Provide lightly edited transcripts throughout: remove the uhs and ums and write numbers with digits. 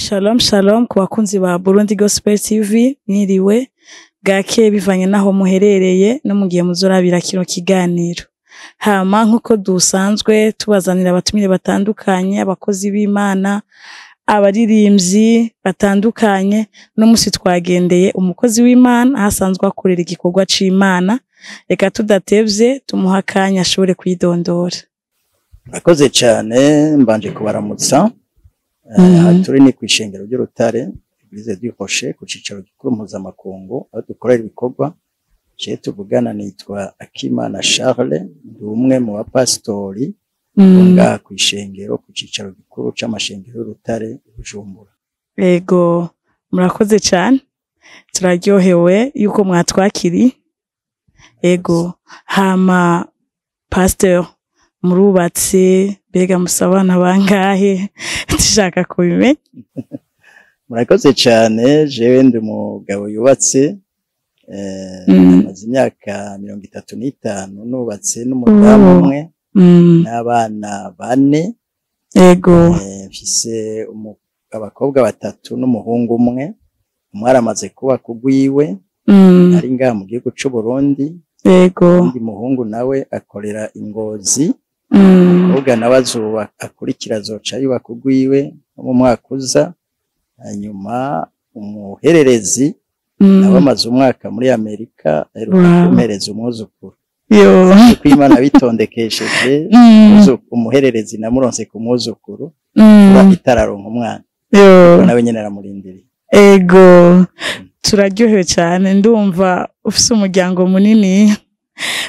Shalom shalom ku bakunzi ba Burundi Gospel TV, mwiriwe bwake bivanye naho muherereye no mugihe muzorabira kino kiganiro. Hama nkuko dusanzwe tubazanira abatumire batandukanye, abakozi b'Imana, abaririmbyi batandukanye, no musi twagendeye umukozi w'Imana ahasanzwe akorera igikorwa c'Imana. Reka tudatevye tumuha akanya ashobore kwidondora. Murakoze cyane, mbanje kubaramutsa. Aha turi ni kw'ishengero ry'Urutare, Eglise du Rocher, ku cicaro gikuru mpuzamakungu aho dukorera ibikorwa. Je tuvugana nitwa Akimana Charles, ndi umwe mu bapasitori ngaha kw'ishengero ku cicaro gikuru c'amashengero y'Urutare i Bujumbura. Ego, murakoze cyane, turaryohewe yuko mwatwakiri. Ego, hama pasteur, murubatse, mbega musabana bangahe? Dushaka kubimenya. Murakoze cyane, jewe ndi umugabo yubatse, maze imyaka 35 nubatse n'umudamu umwe n'abana 4. Mfise abakobwa 3 n'umuhungu umwe. Umwe aramaze kubaka ugwiwe, ari ngaha mu gihugu c'u Burundi. Undi muhungu nawe akorera i Ngozi. Umukobwa nawe azuba akurikira azoca yubaka ugwiwe mu mwaka uza. Hanyuma umuhererezi nawe amaze umwaka muri Amerika, aheruka kumpereza umwuzukuru. Kuko Imana bitondekesheje, umuhererezi namuronse ku mwuzukuru, kuba itararonka umwana. Nawe nyene aramurindiriye. Ego, turaryohewe cyane, ndumva ufise umuryango munini.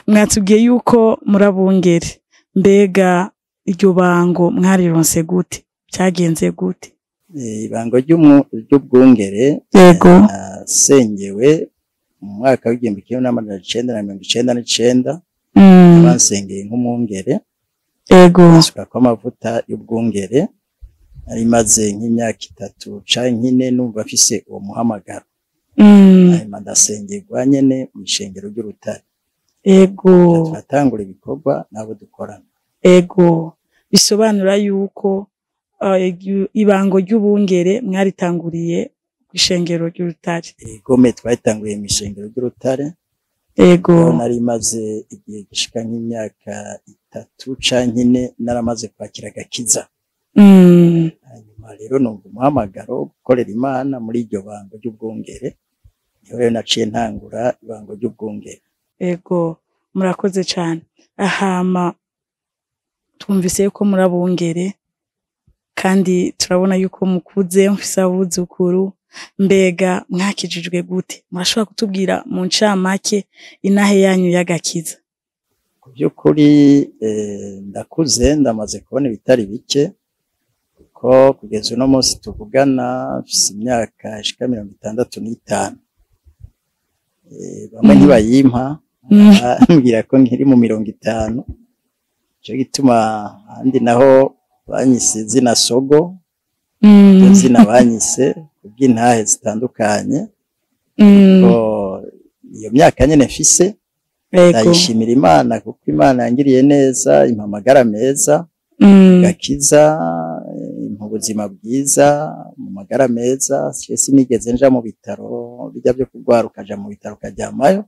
Mwatubwiye yuko murabungere, mbega iryo bango mwarironse gute? Cyagenze gute? Ibango ry'ubwungere nasengewe mu mwaka w'1999, bansengeye nk'umwungere. Asuka amavuta y'ubwungere, nari maze nk'imyaka 3 canke 4 numva mfise uwo muhamagaro. Hanyuma ndasengerwa nyene mu ishengero ry'Urutare. Turatangura ibikorwa n'abo dukorana. Ego, bisobanura yuko ibango ry'ubungere mwaritanguriye kw'ishengero ry'Urutare. Ego, me twatanguriye mu ishengero ry'Urutare. Nari maze igihe gishika nk'imyaka 3 canke 4 naramaze kwakira agakiza. Hanyuma rero numva umuhamagaro gukorera Imana muri iryo bango ry'ubwungere. Niho rero naciye ntangura ibango ry'ubwungere. Ego, murakoze cyane. Ahama twumvise yuko murabungere kandi turabona yuko mukuze, mufise abuzukuru. Mbega mwakijijwe gute? Murashobora kutubwira mu ncamake inahe yanyu y'agakiza? Ku by'ukuri ndakuze, ndamaze kubona ibitari bike, kuko kugeza uno munsi tuvugana mfise imyaka ishika 65. Bamwe ntibayimpa, bambwira ko nkiri mu 50. Ico gituma ahandi naho banyise izina Sogo, iryo zina banyise kubw'intahe zitandukanye. Ko iyo myaka nyene mfise ndayishimira Imana, kuko Imana yangiriye neza, impa amagara meza, gakiza, impa ubuzima bwiza, mu magara meza. Sinigeze nja mu bitaro bijya byo kurwara ukaja mu bitaro ukaryamayo.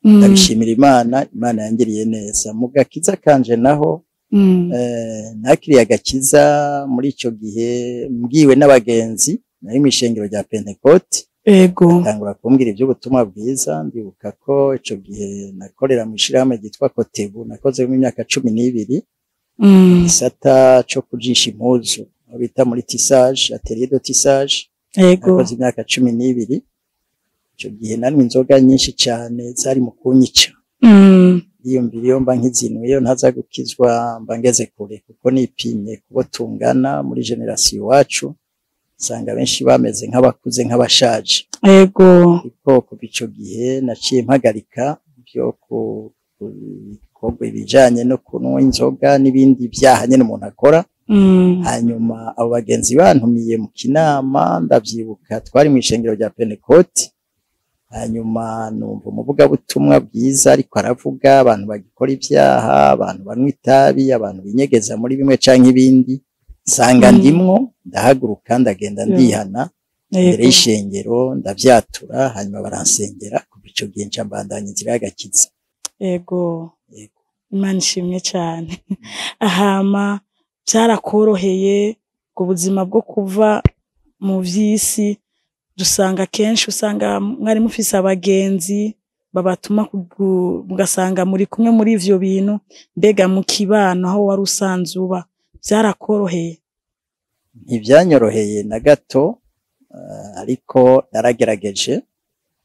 Ndabishimira Imana, Imana yangiriye neza. Mu gakiza kanje naho nakiriye agakiza muri ico gihe mbwiwe n'abagenzi, nari mu ishengero rya Pentecote. Tangura kumbwira iby'ubutumwa bwiza. Ndibuka ko ico gihe nakorera mu ishirahamwe ryitwa Kotebu, nakoze mu myaka 12, gisata co kujisha impuzu, aho bita muri tissage, atelier de tissage. Nakoze imyaka 12. Ico gihe nanywa inzoga nyinshi cyane zari mu kunyica. Niyumvira iyo mba nkizinuye ntaza gukizwa mba ngeze kure, kuko nipimye kubo tungana muri generation iwacu, usanga benshi bameze nk'abakuze nk'abashaje. Ariko kuva ico gihe naciye mpagarika byo kubikorwa ibijanye no kunywa inzoga n'ibindi byaha nyene umuntu akora. Hanyuma abo bagenzi bantumiye mu kinama, ndavyibuka twari mu ishengero rya Pentecote. Hanyuma numva umuvugabutumwa bwiza ariko aravuga abantu bagikora ibyaha, abantu banywa itabi, abantu binyegeza muri bimwe canke ibindi. Nsanga ndimwo, ndahaguruka ndagenda ndihana imbere y'ishengero, ndavyatura, hanyuma baransengera. Kuva ico gihe nca mbandanya inzira y'agakiza. Ego. Imana ishimwe cyane. Ahama byarakoroheye ubwo buzima bwo kuva mu vy'isi? Dusanga kenshi usanga mwari mufise abagenzi babatuma, mugasanga muri kumwe muri ivyo bintu. Mbega mu kibano aho wari usanzwe uba byarakoroheye? Ntibyanyoroheye na gato, ariko naragerageje,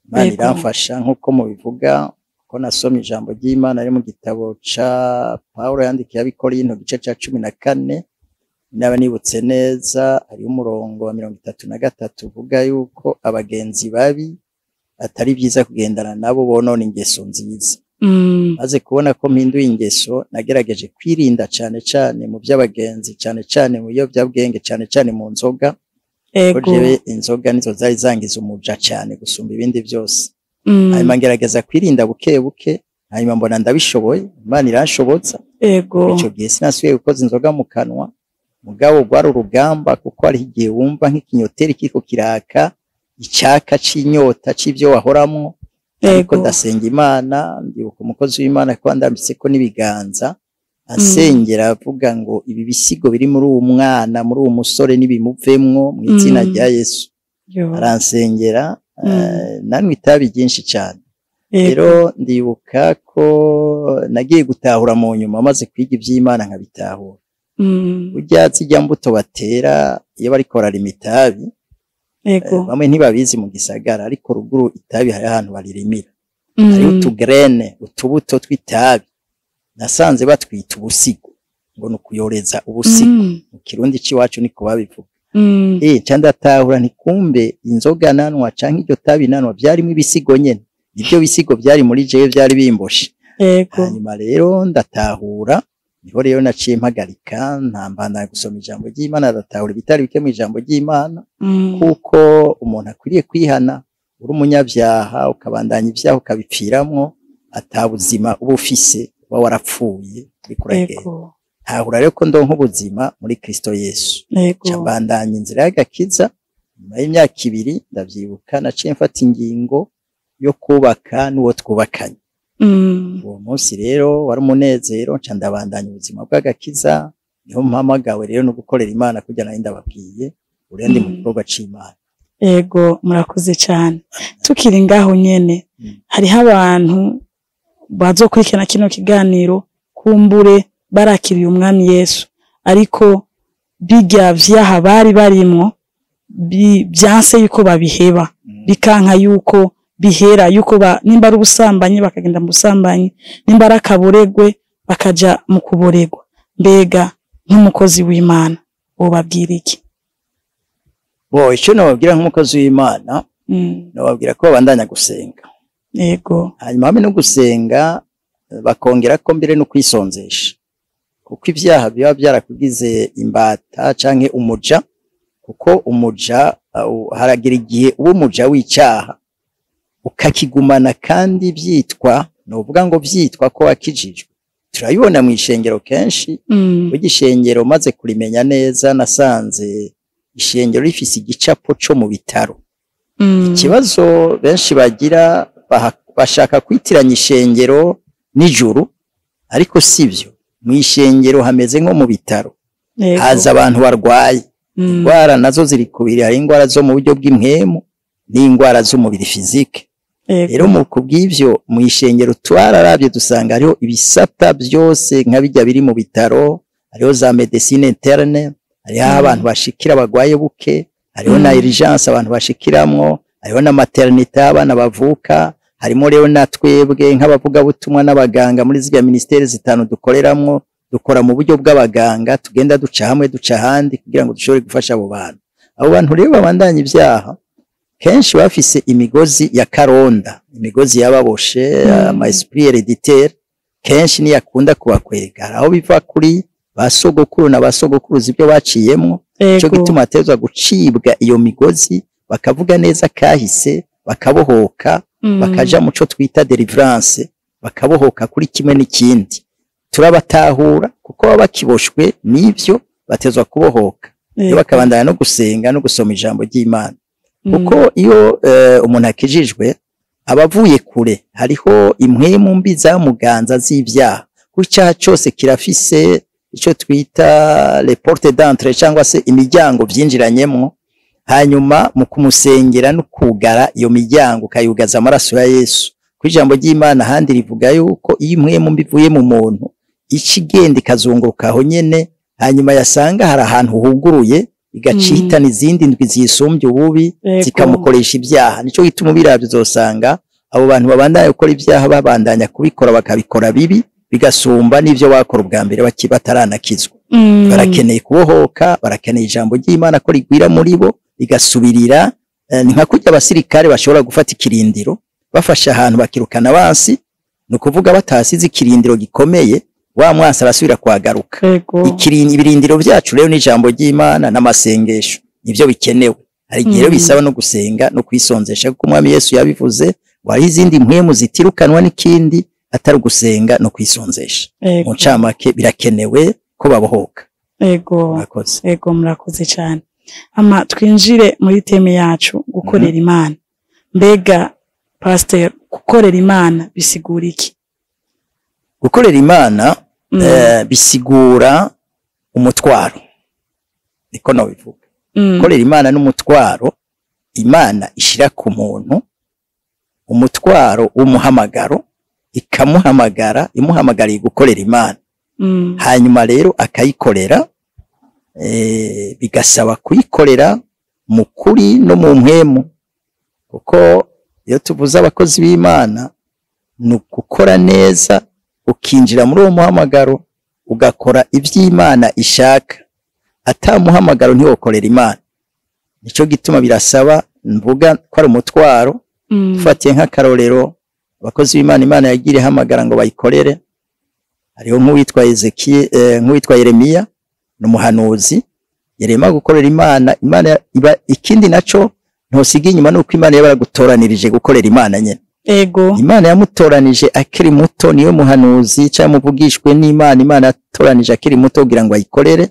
Imana iramfasha. Nk'uko mubivuga ko nasomye ijambo ry'Imana riri mu gitabo ca Pawulo yandikiye Abikorinto, igice ca 14, naba nibutse neza, hariho umurongo wa 33 uvuga yuko abagenzi babi atari byiza kugendana nabo, bonona ingeso nziza. Maze kubona ko mpinduye ingeso, nagerageje kwirinda cane cane mu by'abagenzi, cane cane mu biyovyabwenge, cane cane mu nzoga, ko jewe inzoga nizo zari zangiza umuja cane gusumba ibindi byose. Hanyuma ngerageza kwirinda buke buke, hanyuma mbona ndabishoboye, Imana iranshobotsa. Ico gihe sinasubiye gukoza inzoga mu kanwa, mugabo rwari urugamba, kuko hariho igihe wumva nk'ikinyoteri kiriko kiraka, icaka c'inyota c'ivyo wahoramwo. Ariko ndasenga Imana, ndibuka umukozi w'Imana ko ndambitseko n'ibiganza, ansengera avuga ngo ibi bisigo biri muri uwo mwana, muri uwo musore, nibimuvemwo mu izina rya Yesu. Aransengera, nanywa itabi ryinshi cane. Rero ndibuka ko nagiye gutahura mu nyuma, maze kwiga ivy'Imana nkabitahura, burya zirya mbuto batera iyo bariko bararima itabi, bamwe ntibabizi mu gisagara, ariko ruguru itabi hari ahantu baririmira, hariho utugraine, utubuto tw'itabi. Nasanze batwita ubusigo, ngo ni ukuyoreza ubusigo. Mu Kirundi c'iwacu niko babivuga. Nca ndatahura nti kumbe inzoga nanwa canke iryo tabi nanwa vyarimwo ibisigo nyene, nivyo bisigo vyari muri jewe vyari bimboshe. Hanyuma rero ndatahura, niho rero naciye mpagarika, ntambandanya gusoma ijambo ry'Imana, ndatahura ibitari bike mu ijambo ry'Imana, kuko umuntu akwiriye kwihana. Uri umunyabyaha ukabandanya ibyaha ukabipfiramwo, ata buzima uba ufise, uba warapfuye uriko uragenda. Ntahura rero ko ndonka ubuzima muri Kristo Yesu. Nca mbandanya inzira y'agakiza. Nyuma y'imyaka 2, ndavyibuka, naciye mfata ingingo yo kubaka n'uwo twubakanye. Uwo munsi rero wari umunezero, nca ndabandanya ubuzima bw'agakiza. Niho mpamagawe rero no gukorera Imana, kugira nari ndababwiye urendi mu gikorwa c'Imana. Ego, murakoze cyane. Tukiri ngaho nyene, hariho abantu bazokurikirana kino kiganiro, kumbure barakiriye Umwami Yesu, ariko bijya vyaha bari barimwo byanse yuko babiheba, bikanka yuko bihera, yuko nimba ari ubusambanyi bakagenda mu busambanyi, nimba ari akaboregwe bakaja mu kuboregwa. Mbega nk'umukozi w'Imana wobabwira iki? Bo, ico nobabwira nk'umukozi w'Imana, nobabwira ko babandanya gusenga. Hanyuma hamwe no gusenga, bakongera ko mbere no kwisonzesha, kuko ivyaha biba byarakugize imbata canke umuja, kuko umuja, haragira igihe uba umuja w'icaha ukakigumana, kandi vyitwa, novuga ngo vyitwa ko wakijijwe. Turabibona mu ishengero kenshi. Burya ishengero, maze kurimenya neza, nasanze ishengero rifise igicapo co mu bitaro. Ikibazo benshi bagira, bashaka kwitiranya ishengero n'ijuru, ariko sivyo. Mu ishengero hameze nko mu bitaro, haza abantu barwaye. Indwara nazo ziri kubiri: hari indwara zo mu buryo bw'impwemu n'indwara z'umubiri, physique. Rero mu kubw'ivyo, mu ishengero twararavye dusanga hariho ibisata byose nka bijya biri mu bitaro. Hariho za médecine interne, hariho aho abantu bashikira bagwaye buke, hariho na urgence abantu bashikiramwo, hariho na maternité abana bavuka, harimo rero na twebwe nk'abavugabutumwa n'abaganga muri zirya ministères zitanu dukoreramwo. Dukora mu buryo bw'abaganga, tugenda duca hamwe duca ahandi kugira ngo dushobore gufasha abo bantu. Abo bantu rero babandanya ibyaha, kenshi bafise imigozi ya karonda, imigozi yababoshe, ama esprit héréditaire kenshi niyakunda kubakwega. Hari aho biva kuri ba sogokuru na ba sogokuruza, ibyo baciyemwo. Ico gituma hatezwa gucibwa iyo migozi, bakavuga neza kahise, bakabohoka, bakaja mu co twita délivrance, bakabohoka kuri kimwe n'ikindi. Turabatahura kuko baba bakiboshwe n'ivyo. Batezwa kubohoka. Iyo bakabandanya no gusenga no gusoma ijambo ry'Imana. Kuko iyo umuntu akijijwe aba avuye kure, hariho impwemu mbi zamuganza z'ibyaha. Kuko icyaha cyose kirafise icyo twita les portes d'entrée, cyangwa se imiryango byinjiranyemwo. Hanyuma mu kumusengera no kugara iyo miryango, ukayugaza amaraso ya Yesu. Ku ijambo ry'Imana ahandi rivuga yuko iyo impwemu mbi ivuye mu muntu, ica igenda ikazunguruka aho nyene, hanyuma yasanga hari ahantu huguruye, igaca ihitana izindi ndwi zisumbye ububi, zikamukoresha ibyaha. Nico gituma ubiravye uzosanga abo bantu babandanya gukora ibyaha, babandanya kubikora, bakabikora bibi bigasumba n'ivyo bakora ubwa mbere bataranakizwa. Barakeneye kubohoka, barakeneye ijambo ry'Imana ko rigwira muri bo rigasubirira. Ni nka kurya abasirikare bashobora gufata ikirindiro, bafashe ahantu bakirukana abansi, ni ukuvuga batasize ikirindiro gikomeye, wa mwansi arasubira kuhagaruka. Ibirindiro byacu rero ni ijambo ry'Imana n'amasengesho, nivyo bikenewe. Hari igihe rero bisaba no gusenga no kwisonzesha, kuko Umwami Yesu yabivuze ngo hari izindi mpwemu zitirukanwa n'ikindi atari ugusenga no kwisonzesha. Mu ncamake, birakenewe ko babohoka. Murakoze. Ego, murakoze cyane. Ama twinjire muri thème yacu, gukorera Imana. Mbega pastor, gukorera Imana bisigura iki? Gukorera Imana bisigura umutwaro, niko nabivuga. Gukorera Imana n'umutwaro Imana ishira ku muntu, umutwaro w'umuhamagaro, ikamuhamagara, imuhamagariye gukorera Imana. Hanyuma rero akayikorera, bigasaba kuyikorera mu kuri no mu mpwemu, kuko iyo tuvuze abakozi b'Imana ni ugukora neza, ukinjira muri uwo muhamagaro, ugakora iby'Imana ishaka. Ata muhamagaro ntiwokorera Imana. Nico gituma birasaba, mvuga ko ari umutwaro. Ufatiye nk'akarorero abakozi b'Imana Imana yagiye ihamagara ngo bayikorere, hariho nk'uwitwa Ezekiel, nk'uwitwa Yeremiya, ni umuhanuzi. Yeremiya gukorera Imana, Imana iba ikindi naco ntosiga inyuma, nuko Imana yaba yaragutoranirije gukorera Imana nyene. Imana yamutoranije akiri muto, niwe muhanuzi cyangwa muvugishwe n'Imana Imana yatoranije akiri muto kugira ngo ayikorere.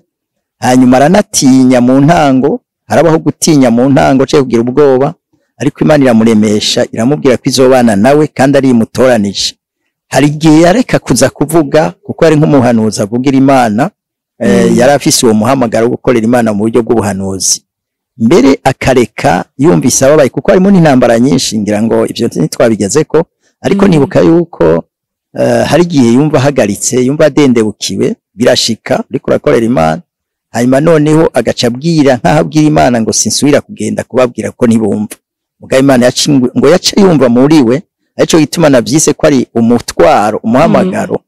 Hanyuma aranatinya mu ntango, harabaho gutinya mu ntango cyangwa kugira ubwoba, ariko Imana iramuremesha, iramubwira ko izobana nawe kandi ari imutoranije. Hari igihe yareka kuza kuvuga, kuko ari nk'umuhanuzi avugira Imana, yari afise uwo muhamagaro wo gukorera Imana mu buryo bw'ubuhanuzi. Mbere akareka yumvise ababaye, kuko harimo n'intambara nyinshi, ngira ngo ivyo ntitwabigeze ko, ariko nibuka yuko hari igihe yumva ahagaritse, yumva adendebukiwe. Birashika uriko urakorera Imana. Hanyuma noneho agaca abwira, nk'aho abwira Imana ngo sinsubira kugenda kubabwira ko ntibumva. Mugabo Imana ngo yaca yumva muri we, arico gituma navyise ko ari umutwaro, umuhamagaro,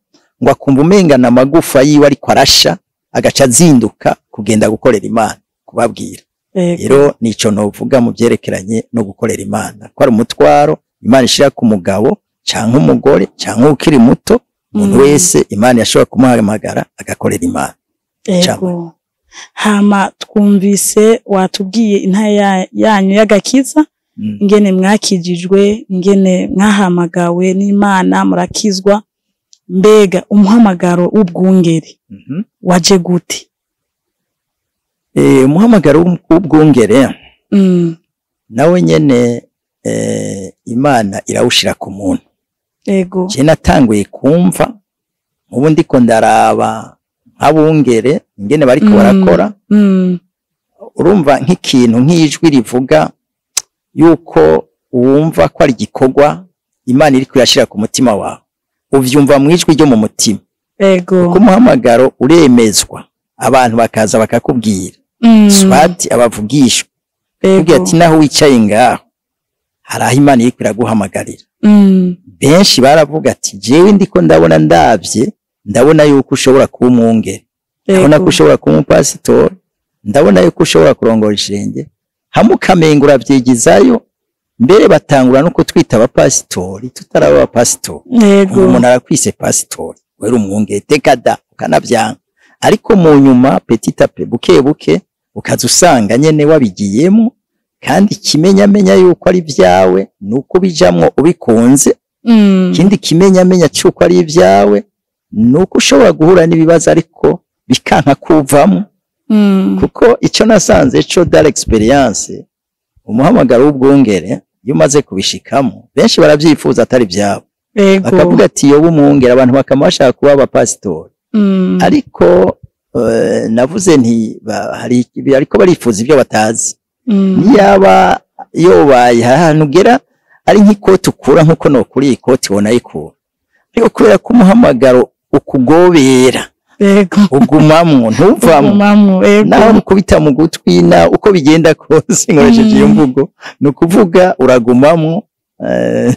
ngo akumva umenga na amagufa yiwe ariko arasha, agaca azinduka kugenda gukorera Imana, kubabwira. Rero nico novuga mu byerekeranye no gukorera Imana, ko ari umutwaro Imana ishira ku mugabo canke umugore canke ukiri muto, umuntu wese Imana yashobora kumuhamagara agakorera Imana. Ego. Hama twumvise watubwiye intaya yanyu y'agakiza, ingene mwakijijwe, ingene mwahamagawe n'Imana murakizwa. Mbega umuhamagaro w'ubwungeri waje gute? Umuhamagaro w'ubwungere nawe nyene Imana irawushira ku muntu. Je natanguye kumva ubu ndiko ndaraba nk'abungere ingene bariko barakora, urumva nk'ikintu nk'ijwi rivuga yuko wumva ko ari igikorwa Imana iriko irashira ku mutima wawe, uvyumva mu ijwi ryo mu mutima. Kuko umuhamagaro uremezwa, abantu bakaza bakakubwira, swati abavugishwa kugira ati naho wicaye ngaho hari aho Imana iriko iraguhamagarira. Benshi baravuga ati jewe ndiko ndabona, ndavye ndabona yuko ushobora kuba umwungere, ndabona ko ushobora kuba umupasitori, ndabona yuko ushobora kurongora ishenge, hamwe ukamenga uravyigizayo. Mbere batangura no kutwita abapasitori tutaraba abapasitori. Umuntu arakwise pasitori, wera umwungere, teka da, ukanavyanga. Ariko mu nyuma, petit à petit, buke buke, ukaza usanga nyene wabigiyemo. Kandi ikimenyamenya yuko ari ibyawe ni uko ubijamwo ubikunze. Ikindi kimenyamenya cy'uko ari ibyawe ni uko ushobora guhura n'ibibazo ariko bikanka kuvamo. Kuko ico nasanze co dans l'expérience, umuhamagaro w'ubwungere iyo umaze kubishikamo, benshi baravyifuza atari vyabo, bakavuga ati yoba umwungere, abantu bakama bashaka kuba abapasitori. Ariko navuze nti hari ariko barifuza ibyo batazi. Niyaba yobaye ahantu ugera ari nk'ikoti ukura, nkuko nokuri ikoti wonayikura, ariko kubera ko umuhamagaro ukugobera, ugumamwo ntuvamwo. Ugumamwo, ego. Naho mukubita mu gutwi na uko bigenda kose, nkoresheje iyo mvugo, ni ukuvuga uragumamwo.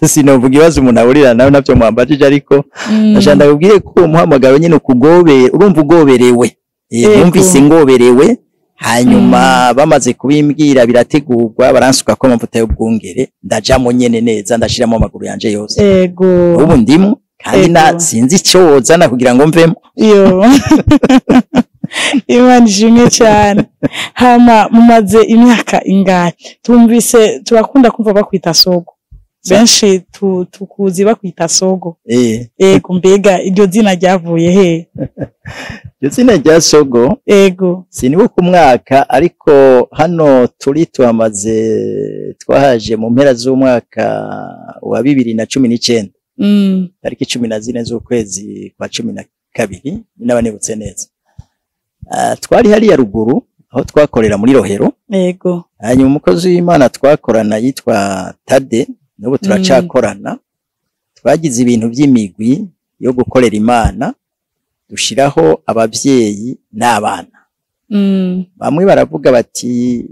Sinovuga ibibazo umuntu ahurira nawe, navyo mwambajije, ariko ndashaka ndakubwire ko uwo muhamagaro nyine ukugobera, urumva ugoberewe. Numvise ngoberewe, hanyuma bamaze kubimbwira birategurwa, baransuka ko amavuta y'ubwungere, ndajamo nyene neza, ndashiramo amaguru yanje yose. Ubu ndimo kandi na sinzi ico wozana kugira ngo mvemo. Yo, Imana ishimwe cyane. Hama mumaze imyaka ingahe? Tumvise turakunda kumva bakwita Sogo, benshi tukuzi bakwita Sogo. Ego, mbega iryo zina ryavuye he? Iryo zina rya Sogo, sinibuka umwaka, ariko hano turi tuhamaze, twahaje mu mpera z'umwaka wa 2019, tariki 14 z'ukwezi kwa 12, naba nibutse neza. Twari hariya ruguru aho twakorera muri Rohero. Hanyuma umukozi w'Imana twakorana yitwa Tade, n'ubu turacakorana. Twagize ibintu by'imigwi yo gukorera Imana, dushiraho abavyeyi n'abana. Bamwe baravuga bati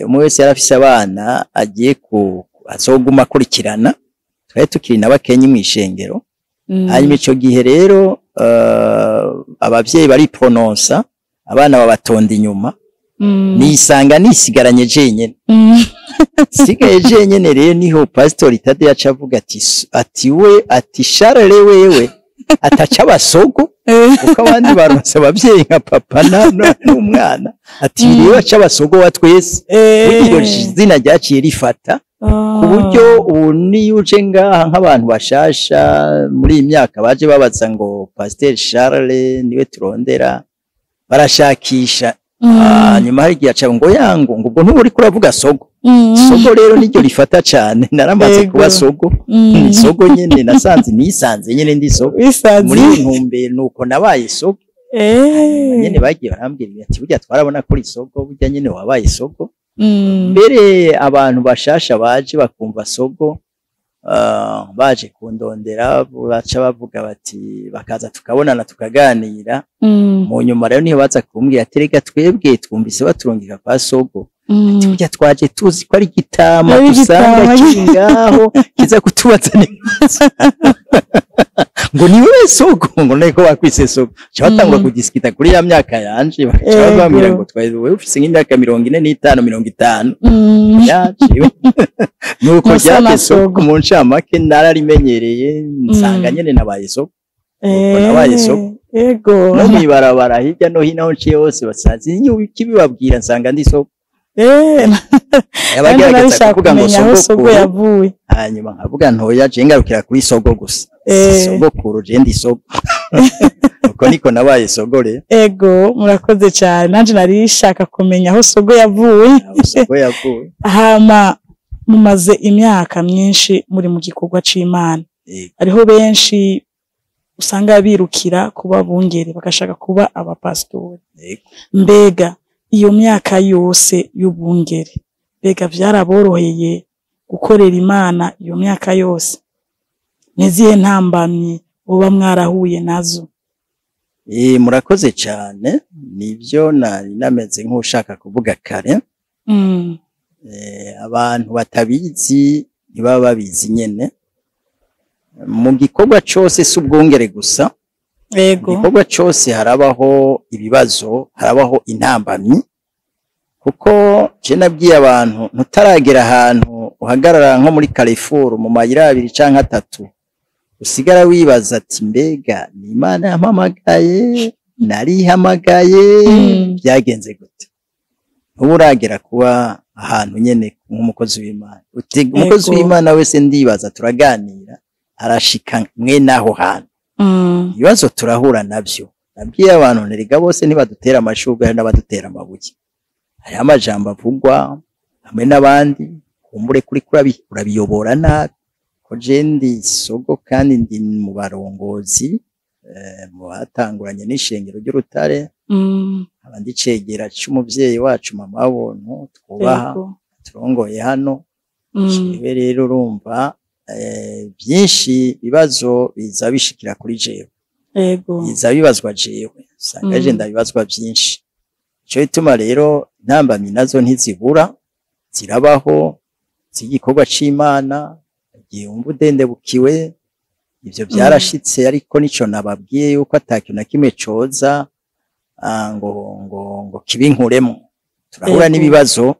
umwe wese yarafise abana agiye ku azoguma akurikirana. Twari tukiri na bakenyi mw'ishengero. Hanyuma ico gihe rero abavyeyi bariprononsa, abana babatonda inyuma. Nisanga nisigaranye jenyene. Sigaye jenyene rero niho Pastor Tade yaca avuga ati we, ati Charles wewe ataca abasogo, kuko abandi baronse abavyeyi nka papa n'umwana, ati rero aca abasogo wa twese. Burya iryo zina ryaciye rifata ku buryo ubu niyo uje ngaha nk'abantu bashasha muri iyi myaka baje babaza ngo Pasteur Charles niwe turondera, barashakisha. Hanyuma hari igihe aca ngo yango ngo ubwo ntuburi kuravuga Sogo. Sogo rero niryo rifata cane, naramaze kuba Sogo. Ni Sogo nyene, nasanze nisanze nyene ndi Sogo. Wisanze. Muri iyi ntumbero nuko nabaye Sogo. Nyene bagiye barambwira ati burya twarabona ko uri Sogo, burya nyene wabaye Sogo. Mbere abantu bashasha baje bakumva Sogo, baje kundondera, baca bavuga bati, bakaza tukabonana tukaganira. Mu nyuma rero niho baza kumbwira ati reka twebwe twumvise baturungika kwa Sogo, ati burya twaje tuzi ko ari igitama Ari dusanga igitama. kiri ngaho kiza kutubaza neza ngo ni wewe Sogo, ngo niko bakwise Sogo. Ca batangura kudisikita kuri ya myaka yanje, bakaca bambwira ngo twari wewe ufise nk'imyaka 45, 50. Yaciwe nuko Musa na ryaje Sogo. Sogo. Mu ncamake nararimenyereye, nsanga nyene nabaye Sogo. Nuko nabaye Sogo. No mwibarabara hirya no hino aho nciye hose basazi ikibibabwira, nsanga ndi Sogo. Kandi Abagerageza narishaka kuvuga ngo kumenya aho Sogo sogokuru, yavuye. Hanyuma nkavuga ntoya je ngarukira kuri Sogo gusa. Si sogokuru, je ndi Sogo. Uko niko nabaye Sogo rero. Ego, murakoze cyane, nanje narishaka kumenya aho Sogo yavuye. Aho Sogo yavuye. Hama mumaze imyaka myinshi muri mu gikorwa c'Imana. Hariho benshi usanga birukira kuba bungere, bagashaka kuba abapasitori. Mbega iyo myaka yose y'ubungere, mbega vyaraboroheye gukorera Imana iyo myaka yose? Nizihe ntambamyi muba mwarahuye nazo? Murakoze cyane, nibyo nari nameze nk'ushaka kuvuga kare. Abantu batabizi ntibaba babizi nyene. Mu gikorwa cose si ubwungere gusa. Mu gikorwa cose harabaho ibibazo, harabaho intambamyi, kuko je nabwiye abantu ntutaragera ahantu uhagarara nko muri Carrefour mu mayira abiri canke atatu, usigara wibaza ati mbega ni Imana yampamagaye, narihamagaye, byagenze gute? Ntuba uragera kuba ahantu nyene nk'umukozi w'Imana. Uti umukozi w'Imana wese ndibaza turaganira arashika mwene aho hantu. Ibibazo turahura navyo. Nabwiye abantu nterega bose ntibadutera amashurwe, hari n'abadutera amabuye. Hariho amajambo avugwa hamwe n'abandi, kumbure kuri urabiyobora nabi. Ko je ndi sogo kandi ndi mu barongozi, mu batanguranye n'ishengero ry'Urutare, nkaba ndi cegera c'umuvyeyi wacu mama w'ubuntu twubaha, turongoye hano. Jewe rero urumva byinshi bibazo biza bishikira kuri jewe. Biza bibazwa jewe, usanga je ndabibazwa byinshi. Ico gituma rero intambamyi nazo ntizibura, zirabaho, z'igikorwa c'Imana. Igihe wumva udendebukiwe, ivyo byarashitse, ariko nico nababwiye yuko atakintu na kimwe coza ngo ngo ngo kibinkuremo. Turahura n'ibibazo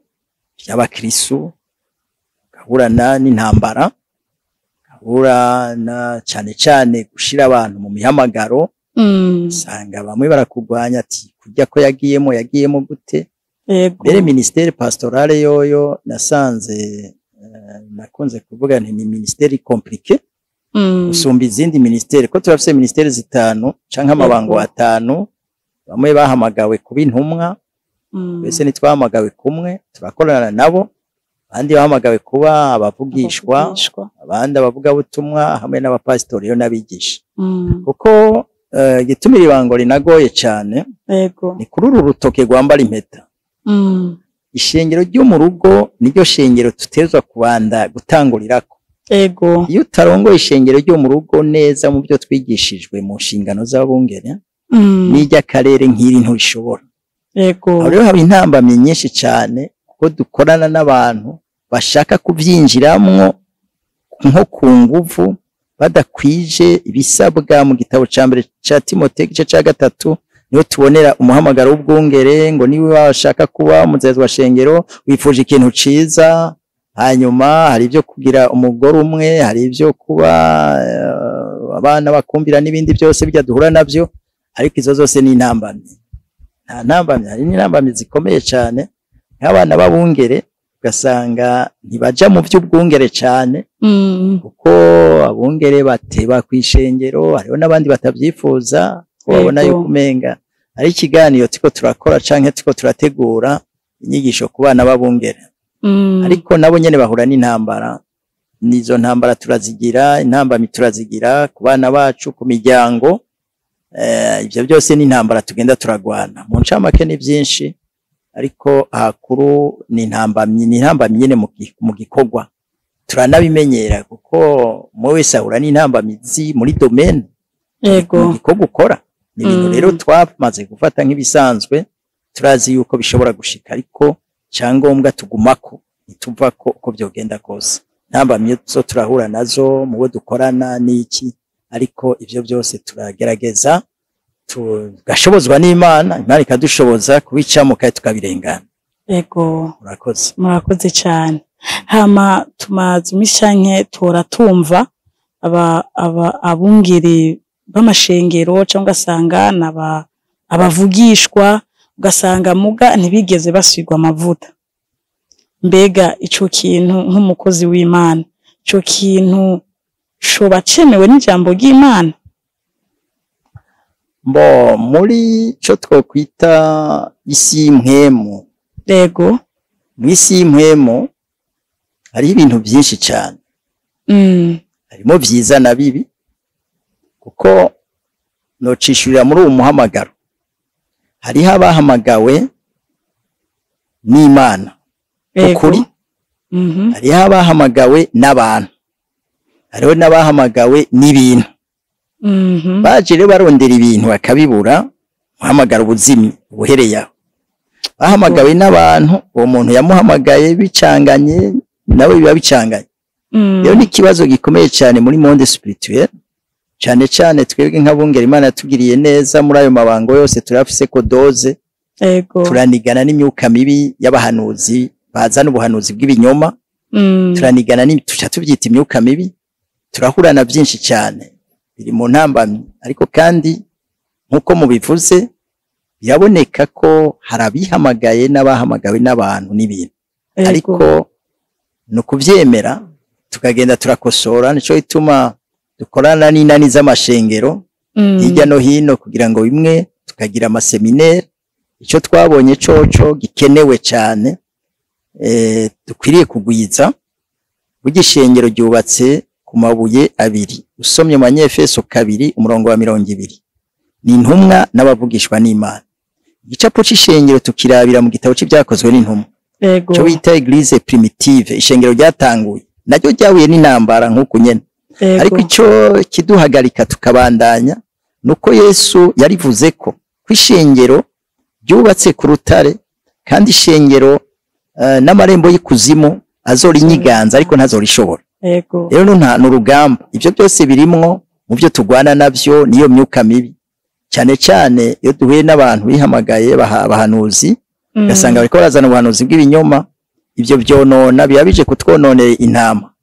by'abakristu, tugahura n'intambara, tugahura na cane cane gushira abantu mu mihamagaro. Usanga bamwe barakugwanya ati kurya ko yagiyemo, yagiyemo gute? Mbere ministère pastorale yoyo nasanze, nakunze kuvuga nti ni ministère compliquée gusumba izindi ministère, ko turafise ministère 5 canke amabango 5. Bamwe bahamagawe kuba intumwa, twese ntitwahamagawe kumwe, turakorana nabo. Abandi bahamagawe kuba abavugishwa, abandi abavugabutumwa, hamwe n'abapasitori yo n'abigisha. Kuko igitumira ibango rinagoye cane, ni kuri uru rutoke rwambara impeta. Ishengero ryo mu rugo niryo shengero tutezwa kubanda gutangurirako. Iyo utarongoye ishengero ryo mu rugo neza mu byo twigishijwe mu nshingano z'abungere, n'iry'akarere nk'iri nturishobora. Aho rero haba intambamyi nyinshi cane, kuko dukorana n'abantu bashaka kuvyinjiramwo nko ku nguvu, badakwije ibisabwa mu gitabo ca mbere ca Timote igice ca 3, niho tubonera umuhamagaro w'ubwungere, ngo niba washaka kuba umuzezwa shengero wifuje ikintu ciza, hanyuma hari ibyo kugira umugore umwe, hari ibyo kuba abana bakumvira n'ibindi byose bijya duhura navyo, ariko izo zose ni intambamyi. Nta ntambamyi, hari n'intambamyi zikomeye cane nk'abana b'abungere, ugasanga ntibaja mu vy'ubwungere cane, kuko abungere bateba kw'ishengero, hariho n'abandi batavyifuza, ko babona yuko umenga ari ikiganiro turiko turakora canke turiko turategura inyigisho ku bana b'abungere. Ariko nabo nyene bahura n'intambara, nizo ntambara turazigira, intambamyi turazigira ku bana bacu, ku miryango. Ivyo byose ni intambara tugenda turagwana. Mu ncamake ni byinshi, ariko ahakuru ni intambamyi, ni intambamyi nyene mu gikorwa. Turanabimenyera kuko umwe wese ahura n'intambamyi muri domaine mu gikorwa ukora. Ni ibintu rero twamaze gufata nk'ibisanzwe, turazi yuko bishobora gushika, ariko cyangombwa tugumako, ntituvako uko byogenda kose. Intambamyi zo turahura nazo mu bo dukorana n'iki, ariko ivyo byose turagerageza, tugashobozwa n'Imana, Imana ikadushoboza kubicamo kandi tukabirengana. Murakoze. Murakoze cyane. Hama tumaze iminsi canke tora tumva abungere b'amashengero, cyangwa ugasanga abavugishwa, ugasanga muga ntibigeze basigwa amavuta. Mbega ico kintu nk'umukozi w'Imana, ico kintu coba cemewe n'ijambo ry'Imana? Mbo muri co twokwita isi y'impwemu. Mw'isi y'impwemu hariho ibintu byinshi cyane. Harimo vyiza na bibi, kuko nocishurira muri uwo muhamagaro. Hariho abahamagawe n'Imana ukuri, hariho abahamagawe n'abantu, hariho n'abahamagawe n'ibintu. Baje rero barondera ibintu bakabibura, muhamagara ubuzimye ubuhereye aho. Bahamagawe n'abantu, uwo muntu yamuhamagaye bicanganye nawe biba bicanganye. Rero ni ikibazo gikomeye cyane muri monde spirituel, cyane cyane twebwe nk'abungere Imana yatugiriye neza muri ayo mabango yose turafise ko doze. Turanigana n'imyuka mibi y'abahanuzi bazana ubuhanuzi bw'ibinyoma. Turanigana tuca tubyita imyuka mibi, turahurana byinshi cyane biri mu ntambamyi. Ariko kandi nkuko mubivuze, biraboneka ko hari abihamagaye n'abahamagawe n'abantu n'ibintu. Ariko ni ukuvyemera tukagenda turakosora, nico gituma dukorana n'inani z'amashengero. Hirya no hino kugira ngo bimwe tukagira amaseminaire. Ico twabonye coco gikenewe cane, dukwiriye kugwiza. Burya ishengero ryubatse ku mabuye abiri. Usomye mu Banyefeso 2 umurongo wa 20, ni intumwa n'abavugishwa n'Imana. Igicapo c'ishengero tukirabira mu gitabo c'ivyakozwe n'intumwa, cyo bita Eglise primitive, ishengero ryatanguye naryo ryahuye n'intambara nk'uku nyene. Ariko ico kiduhagarika tukabandanya nuko Yesu yarivuze ko kw'ishengero ryubatse ku rutare, kandi ishengero n'amarembo y'ikuzimu azora inyiganza ariko ntazorishobora. Rero nta n'urugamba, ivyo byose birimwo mu byo tugwana navyo, niyo myuka mibi. Cyane cyane iyo duhuye n'abantu bihamagaye abahanuzi, ugasanga bariko barazana ubuhanuzi bw'ibinyoma, ivyo vyonona biba bije kutwononera intama.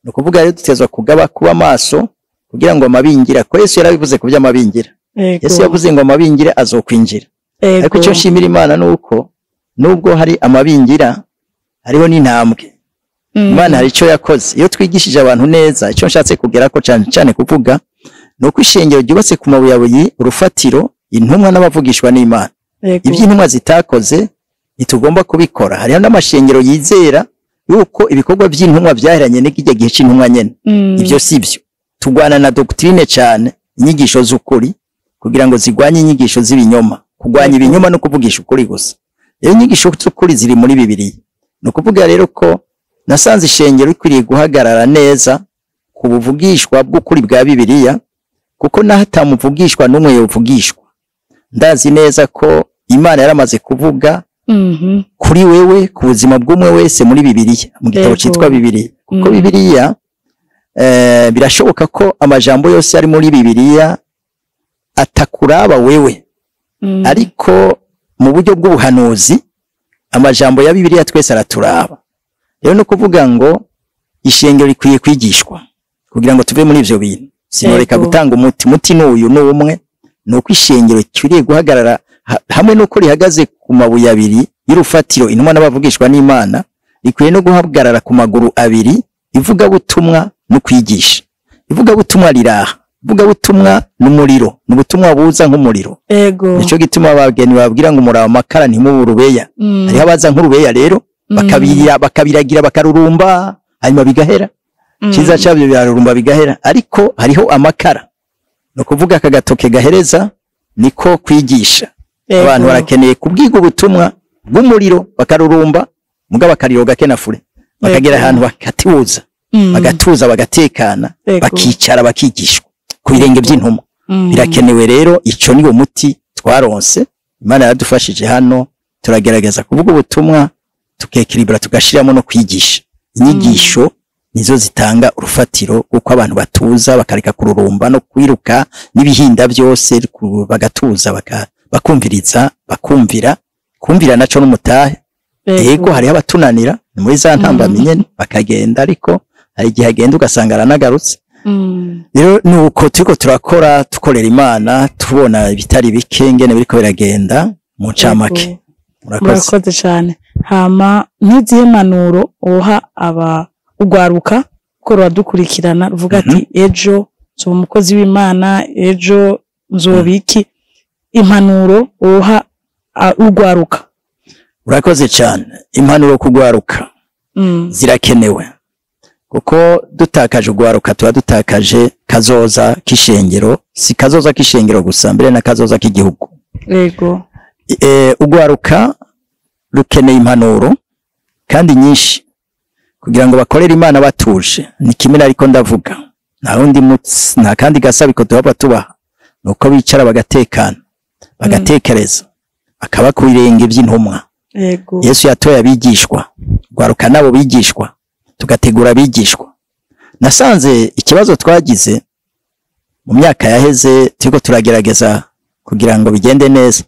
Ni ukuvuga rero dutezwa kugaba kuba maso kugira ngo amabingira, ko Yesu yarabivuze ku by'amabingira. Yesu yavuze ngo amabingira azokwinjira. Ariko icyo nshimira Imana nuko nubwo hari amabingira hariho n'intambwe. Imana hari icyo yakoze. Iyo twigishije abantu neza, icyo nshatse kugera ko cyane cyane kuvuga nuko ishengero ryubatse ku mabuye abiri, urufatiro, intumwa n'abavugishwa n'Imana. Ibyo intumwa zitakoze ntitugomba kubikora. Hariho n'amashengero yizera yuko ibikorwa by'intumwa byaheranye n'ikijya gihe c'intumwa nyene. Ibyo sivyo. Tugwana na doctrine cyane, inyigisho z'ukuri kugira ngo zigwanye inyigisho z'ibinyoma. Kugwanya ibinyoma no kuvugisha ukuri gusa. Rero inyigisho z'ukuri ziri muri Bibiliya. Ni ukuvuga rero ko nasanze ishengero rikwiriye guhagarara neza ku buvugishwa bw'ukuri bwa Bibiliya, kuko naho atamuvugishwa n'umwe yovugishwa. Ndazi neza ko Imana yaramaze kuvuga kuri wewe ku buzima bw'umwe wese muri Bibiliya, mu gitabo citwa Bibiliya. Kuko Bibiliya birashoboka ko amajambo yose ari muri Bibiliya atakuraba wewe, ariko mu buryo bw'ubuhanuzi amajambo ya Bibiliya twese araturaba. Rero no kuvuga ngo ishengero rikwiye kwigishwa kugira ngo tuve muri ivyo bintu. Sinoreka gutanga umuti, muti n'uyu n'umwe, nuko ishengero rikwiriye guhagarara hamwe nuko rihagaze ku mabuye abiri y'urufatiro, intumwa n'abavugishwa n'Imana, rikwiye no guhagarara ku maguru abiri, ivugabutumwa no kwigisha. Ivugabutumwa riraha, ivugabutumwa n'umuriro, n'ubutumwa buza nk'umuriro. Nico gituma abageni babwira ngo umuraba amakara ntimuburubeya. Hariho abaza nk'urubeya rero bakabiragira bakarurumba hanyuma bigahera. Ciza cyabyo birarurumba bigahera, ariko hariho amakara. No kuvuga akagatoke gahereza niko kwigisha. Abantu barakeneye kubwiga ubutumwa bw'umuriro bakarurumba, muga bakariroga kenafure, bakagera ahantu bakatibuza, bagatuza, bagatekana, bakicara, bakigishwa ku birenge by'intumwa. Birakenewe rero, ico ni umuti twaronse. Imana yaradufashije hano, turagerageza kuvuga ubutumwa tukekiribura, tugashiramo no kwigisha. Inyigisho nizo zitanga urufatiro kuko abantu batuza bakareka kururumba no kwiruka n'ibihinda byose, bagatuza, bakumviriza, bakumvira, kumvira naco n'umutahe. Yego hariho abatunanira ni muri za ntambamyi nyene bakagenda, ariko hari igihe agenda ugasanga aranagarutse. Rero nuko turiko turakora, tukorera Imana, tubona ibitari bike ngene biriko biragenda mu ncamake. Murakoze cyane. Hama n'izihe mpanuro uha aba ugwaruka ko ruradukurikirana ruvuga ati ejo nzoba umukozi w'Imana, ejo nzoba iki? Impanuro uha ugwaruka. Urakoze cyane. Impanuro kugwaruka zirakenewe, kuko dutakaje ugwaruka tuba dutakaje kazoza k'ishengero, si kazoza k'ishengero gusa, mbere na kazoza k'igihugu. Yego. Ugwaruka rukeneye impanuro kandi nyinshi kugira ngo bakorere Imana batuje. Ni kimwe ariko ndavuga, nta wundi mutsi, nta kandi gasabiko duhava tubaha, nuko bicara bagatekana, bagatekereza, bakaba ku birenge by'intumwa. Yego. Yesu yatoye abigishwa, ugwaruka nabo bigishwa, tugategura abigishwa. Nasanze ikibazo twagize mu myaka yaheze turiko turagerageza kugira ngo bigende neza,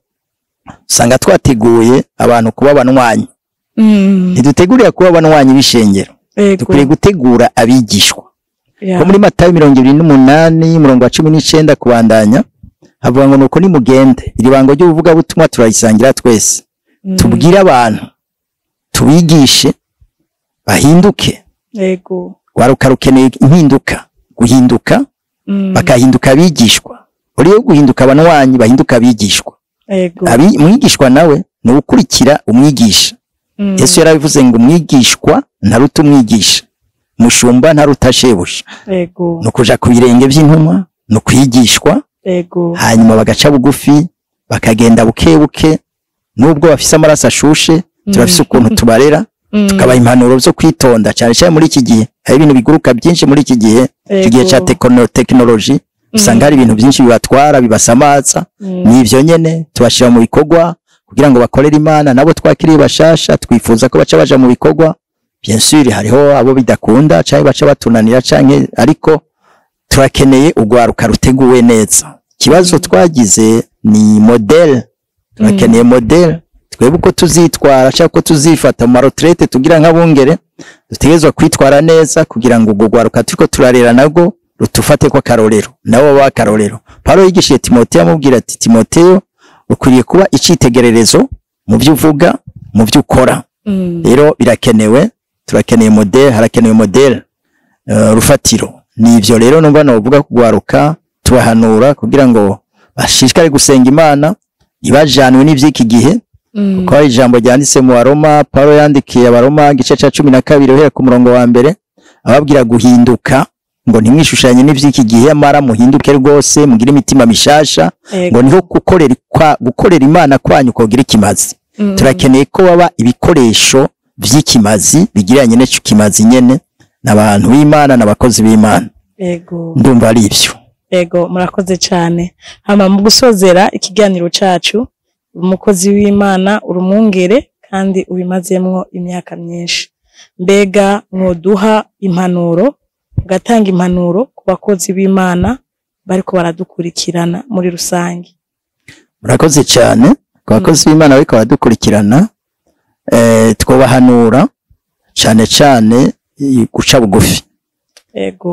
usanga twateguye abantu kuba abanwanyi. Ntidutegurira kuba abanwanyi b'ishengero, dukwiriye gutegura abigishwa. Ko muri Matayo 28 umurongo wa 19 kubandanya havuga ngo nuko nimugende, iri bango ry'ubuvugabutumwa turayisangira twese, tubwire abantu, tubigishe bahinduke. Yego. Waruka rukeneye impinduka, guhinduka, bakahinduka abigishwa. Uriyo guhinduka abanywanyi bahinduka abigishwa. Umwigishwa nawe ni ukurikira umwigisha. Yesu yarabivuze ngo umwigishwa ntaruta umwigisha, mushumba ntaruta shebuja. No kuja ku birenge by'intumwa, no kwigishwa. Hanyuma bagaca bugufi, bakagenda buke buke, nubwo bafise amaraso ashushe, turafise ukuntu tubarera, tukabaha impanuro zo kwitonda, cyane cyane muri iki gihe hari ibintu biguruka byinshi. Muri iki gihe, iki gihe ca technology, usanga hari ibintu byinshi bibatwara, bibasamaza. Nivyo nyene tubashira mu bikorwa kugira ngo bakorere Imana. Nabo twakiriye bashasha, twifuza ko baca baja mu bikorwa. Bien sûr hariho abo bidakunda canke baca batunanira canke, ariko turakeneye urwaruka ruteguwe neza. Ikibazo twagize ni modèle, turakeneye modèle. Twebwe uko tuzitwara cyangwa uko tuzifata mu ma retraite, tugira nk'abungere, dutegerezwa kwitwara neza kugira ngo urwo rwaruka turiko turarera narwo rutufate ko akarorero, nabo baba akarorero. Paulo yigishije Timoteyo, amubwira ati: "Timoteyo, ukwiriye kuba icitegererezo mu byo uvuga, mu byo ukora." Rero birakenewe, turakeneye modèle, harakenewe modèle, rufatiro. Nivyo rero numva novuga kugwaruka, tubahanura kugira ngo bashishikare gusenga Imana, ntibajanwe n'ivy'iki gihe, kuko hari ijambo ryanditse mu Baroma. Paulo yandikiye Abaroma igice ca 12 uhera ku murongo wa mbere, ababwira guhinduka, ngo ntimwishushanye n'ivy'iki gihe, amara muhinduke rwose, mugire imitima mishasha, ngo niho gukorera Imana kwanyu kogira ikimazi. Turakeneye ko baba ibikoresho vy'ikimazi, bigiranye n'ico kimazi nyene, n'abantu b'Imana n'abakozi b'Imana. Ndumva ari ivyo. Ego, murakoze cyane. Hama mu gusozera ikiganiro cacu, umukozi w'Imana, urumwungere kandi ubimazemwo imyaka myinshi, mbega mwoduha impanuro, ugatanga impanuro ku bakozi b'Imana bariko baradukurikirana muri rusange? Murakoze cyane. Ku bakozi b'Imana bariko baradukurikirana, twobahanura cane cane guca bugufi.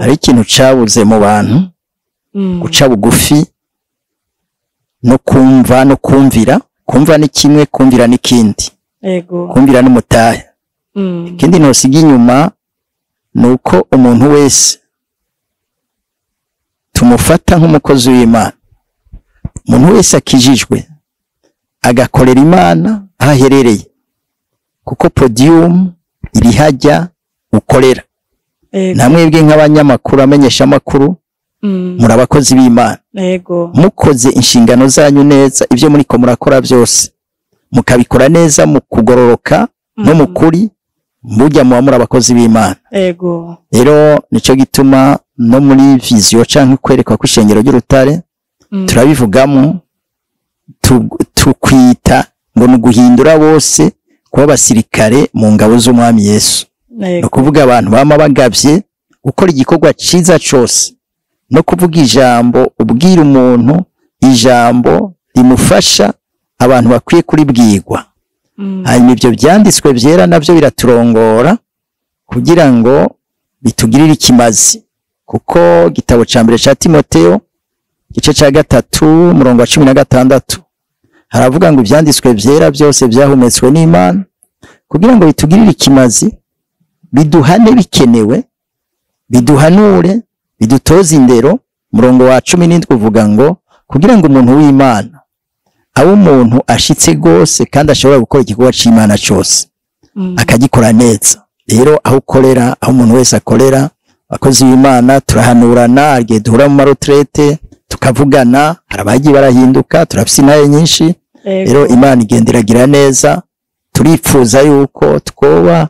Hari ikintu cabuze mu bantu, guca bugufi no kumva no kumvira. Kumva ni kimwe, kumvira ni kindi. Kumvira n'umutahe. Ikindi nosiga inyuma ni uko umuntu wese tumufata nk'umukozi w'Imana. Umuntu wese akijijwe agakorera Imana aho aherereye, kuko podium iri hajya ukorera. Namwebwe nk'abanyamakuru, amenyesha amakuru, muri abakozi b'Imana. Mukoze inshingano zanyu neza, ibyo muriko murakora byose mukabikora neza mu kugororoka no mu kuri, burya muba muri abakozi b'Imana. Rero nico gituma no muri vision canke kwerekwa kw'ishengero ry'Urutare, turabivugamo, tukwita ngo ni uguhindura bose kuba abasirikare mu ngabo z'Umwami Yesu. Ni ukuvuga abantu bama bagavye gukora igikorwa ciza cose, no kuvuga ijambo, ubwira umuntu ijambo rimufasha, abantu bakwiye kuribwirwa. Hanyuma ibyo byanditswe byera nabyo biraturongora kugira ngo bitugirire ikimazi, kuko igitabo ca mbere ca Timoteyo, igice ca 3, umurongo wa 16, haravuga ngo ibyanditswe byera byose byahumetswe n'Imana kugira ngo bitugirire ikimazi, biduhane bikenewe, biduhanure, bidutoze indero. Umurongo wa 17 uvuga ngo kugira ngo umuntu w'Imana abe umuntu ashitse rwose kandi ashobora gukora igikorwa c'Imana cose, akagikora neza. Rero aho ukorera, aho umuntu wese akorera, abakozi b'Imana turahanurana. Igihe duhura mu ma retraite tukavugana, hari abagiye barahinduka, turafise intahe nyinshi. Rero Imana igenda iragira neza. Turipfuza yuko twoba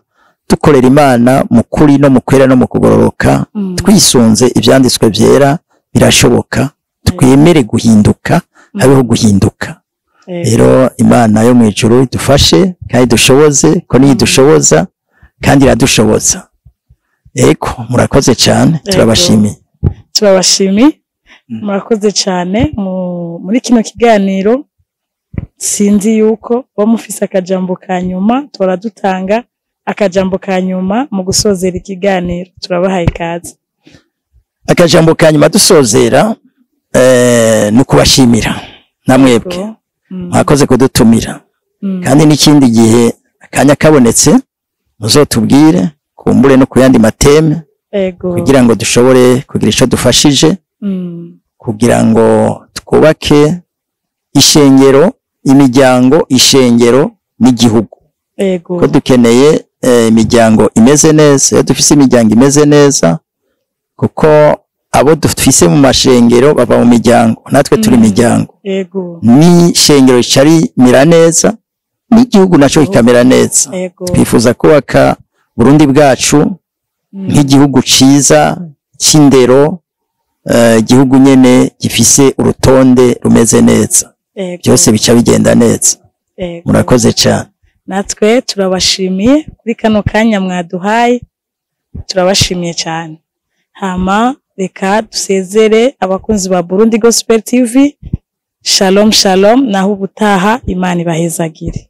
dukorera Imana mu kuri no mu kwera no mu kugororoka, twisunze ivyanditswe vyera. Birashoboka, twemere guhinduka, habeho guhinduka. Rero Imana yo mu ijuru idufashe kandi dushoboze, ko niyo idushoboza kandi iradushoboza. Ego, murakoze cyane, turabashimiye. Turabashimiye, murakoze cyane muri kino kiganiro. Sinzi yuko bo mufise akajambo ka nyuma, turadutanga akajambo ka nyuma mu gusozera ikiganiro. Turabahaye ikaze. Akajambo ka nyuma dusozera, ni ukubashimira namwebwe. Mwakoze kudutumira. Kandi n'ikindi gihe akanya kabonetse muzotubwire, kumbure no ku yandi ma thème, kugira ngo dushobore kugira ico dufashije, kugira ngo Twubake ishengero, imiryango, ishengero n'igihugu. Ko dukeneye imiryango imeze neza. Iyo dufise imiryango imeze neza, kuko abo dufise mu mashengero bava mu miryango, natwe turi imiryango, n'ishengero rica rimera neza, n'igihugu naco kikamera neza. Twifuza kubaka Burundi bwacu nk'igihugu ciza c'indero, igihugu nyene gifise urutonde rumeze neza. Byose bica bigenda neza. Murakoze cyane. Natwe turabashimiye kuri kano kanya mwaduhaye, turabashimiye cyane. Hama reka dusezere abakunzi ba Burundi Gospel TV. Shalom shalom, naho ubutaha, Imana ibahezagire.